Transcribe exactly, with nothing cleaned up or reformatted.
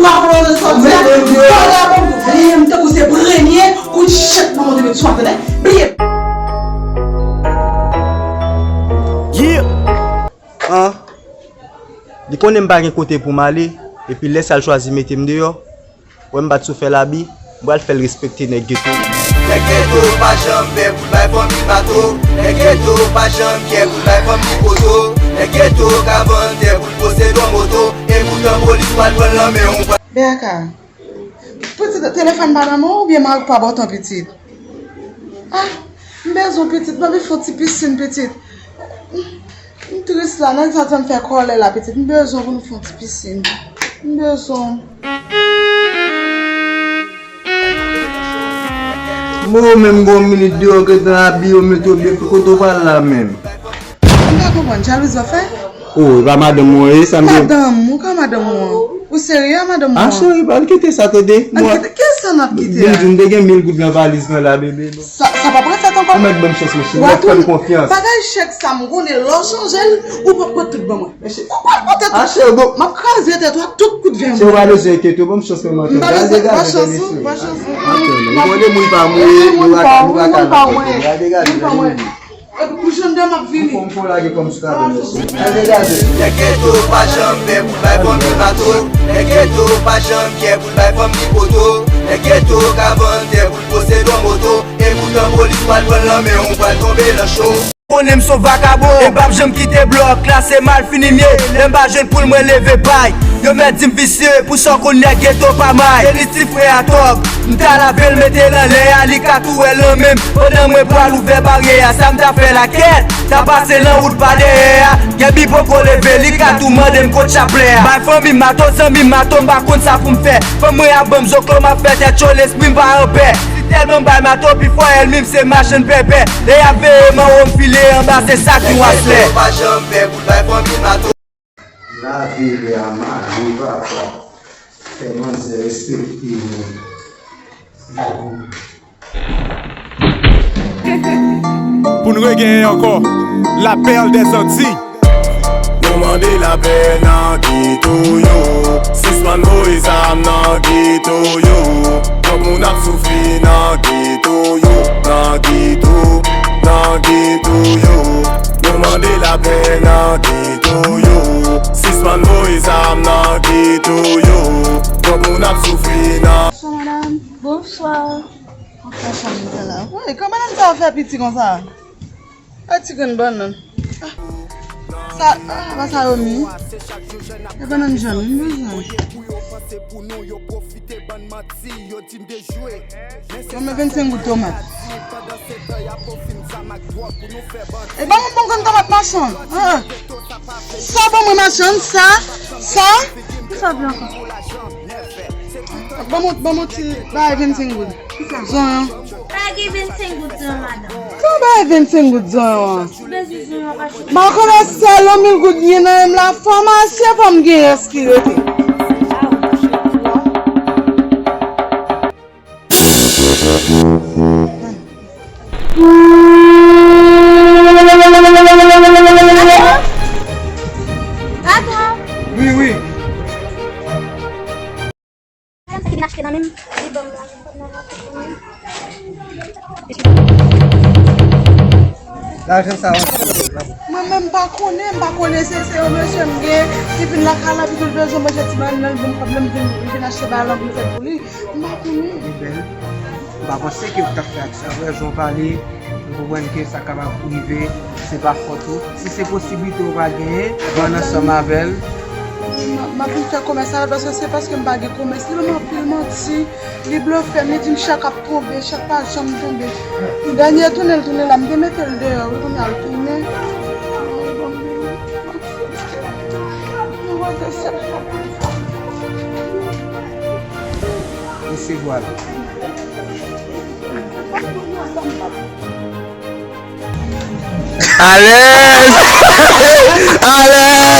bwa pou w sòti a. Vòlè a ban m tou. Bliye m tankou se premye kout chat manman w te met sou a, tande? Bliye m. Yeah. An, li konnen m pa gen kote pou m ale, epi lè sa l chwazi mete m deyò, wè m pa t sou fè labi, m pral fè l respekte nèg geto. Nèg geto pa janm pè pou l bay fanmi mato. Nèg geto pa janm kyè pou l bay fanmi poto. Nèg geto ka vann tè pou l posede yon moto. Epoutan polis pral pran l nan men w. Bèka, pitit, telefòn pa nan men w oubyen mari w pa ba w tan pitit? Ah, m bezwen pitit, ban m fè yon ti pisin pitit. M tris la, nèg sa t fè m fè kòlè la, pitit. M bezwen pou nou fè yon ti pisin. M bezwen. Mo menm gon minit deyò gentan abiye w mete w byen, kote w pral la menm? M pa konprann, jalouzi w ap fè? Oh, e pa madanm ou an ye, sa m gen. Madanm ou, ka madanm ou an? Ou serye a madanm ou an? Ah, cheri, pa n kite sa, tande. Ann kite, kisa n ap kite a? Vin di m te gen mil goud nan valiz mwen la, bebe. Sa, sa p ap refèt ankò. Ou mèt ban m chans, mesye. M ap fè m konfyans. Bagay chèk sa, m konnen lè w chanje l, ou p ap pot tout ban mwen. Mesye. Ou p ap pot tout. Ah, cheri, bon. M ap kraze tèt ou ak tout kout venn. Cheri, ou pa bezwen enkyete w, ban m chans mwen, m antre. M pa bezwen, pa chans ou, pa chans ou. Ou konnen moun pa mouri, moun pa mouri, moun pa mouri. Gade, gade, gade. Epi pou jan de m ap vini. Fò m fè w lage kòm sou tablo, mesye. Gade, gade. Nèg geto pa janm pè pou bay fanmi mato. Nèg geto pa janm kyè pou bay fanmi poto. Nèg geto ka vann tè pou l posede yon moto. Epoutan polis pral pran l nan men w, ou pral tonbe nan cho. Konnen m s on vakabon, e m p ap janm kite blòk la, se malfini m ye. Lè m pa jwenn poul mwen leve bay. Yo mèt di m visye, pou sa w konn nèg geto pa may. Denis ti frè a tòg, m ta lave l mete l anlè a, li ka tou wè l nan men m. Pandan mwen pral ouvè baryè a, sa m ta fè la kèt, ta pase nan wout pa dèyè a. Gèbi poko leve, li ka tou mande m kot chaplè a. Bay fanmi m mato, zanmi m mato, m pa konn sa pou m fè. Fanm mwen ap ban m zoklo, m ap fè tèt cho, lespri m pa anpè. Si tèlman m bay mato pi fò, ènmi m se machann pèpè. Lè y ap veye m anwo, m file anba, se sa ki waslè. Nèg geto pa janm pè pou l bay fanmi mato. Lave lè a mare papa. Fè manzè respekte nou. Pou n regenyen ankò, la perle des Antilles. Nou mande lapè nan geto yo. Sispann voye zam nan geto yo. Twòp moun ap soufri nan geto yo. Nan geto, nan geto yo. Nou mande lapè nan geto yo. Sispann voye zam nan geto yo. Twòp moun ap soufri nan. Bonswa, madanm. Bonswa. Mwen fè chanm mwen la. Woy, kòman nèg sa fè piti konsa? A ti grenn bannann. Ah. Sa, ah, pa sa yo mi. E bannann jòn, m bezwen. Bon, men vennsenk goud tomat. E ban mwen bon grenn tomat machann. Ah. Sa ban mwen machann, sa, sa. Ki sa blan ankò? Ban mwen, ban mwen ti bay vennsenk goud. Zonyon. Pa gen vennsenk goud zonyon, madanm. Sa bay vennsenk goud zonyon an? Ou bezwen zonyon pa chè. M pa konnen sèl yon mil goud li ye nan men m la, fò m achte, fò m gen rès ki rete. Wi, wi. Madanm, sa ki vin achte nan men m, li ban m lajan, m pa t nan lajan pou mwen. Lajan sa yo. Mwen menm m pa konnen, m pa konnen se, se yon mesye m gen, li vin lakay la, epi tou l bezwen manje ti bannann nan, li vin, li vin achte bannann pou l fè pou li. M pa konnen. Li bèl. M pa panse ke ou t ap fè aksyon. Avè jan w pale, m konprann ke sa kapab rive, se pa fòt ou. Si se posiblite ou pa genyen, jwenn ansanm avè l. M, m ap vin fè komès avè l, paske se paske m pa gen komès. Li ban m anpil manti. Li blofe m, li di m chak ap tonbe, chak pa janm tonbe. Dènye tounen l tounen la, m te mete l deyò, wi, kounye a l tounen. Mesye vwa l. Alèz! Alèz!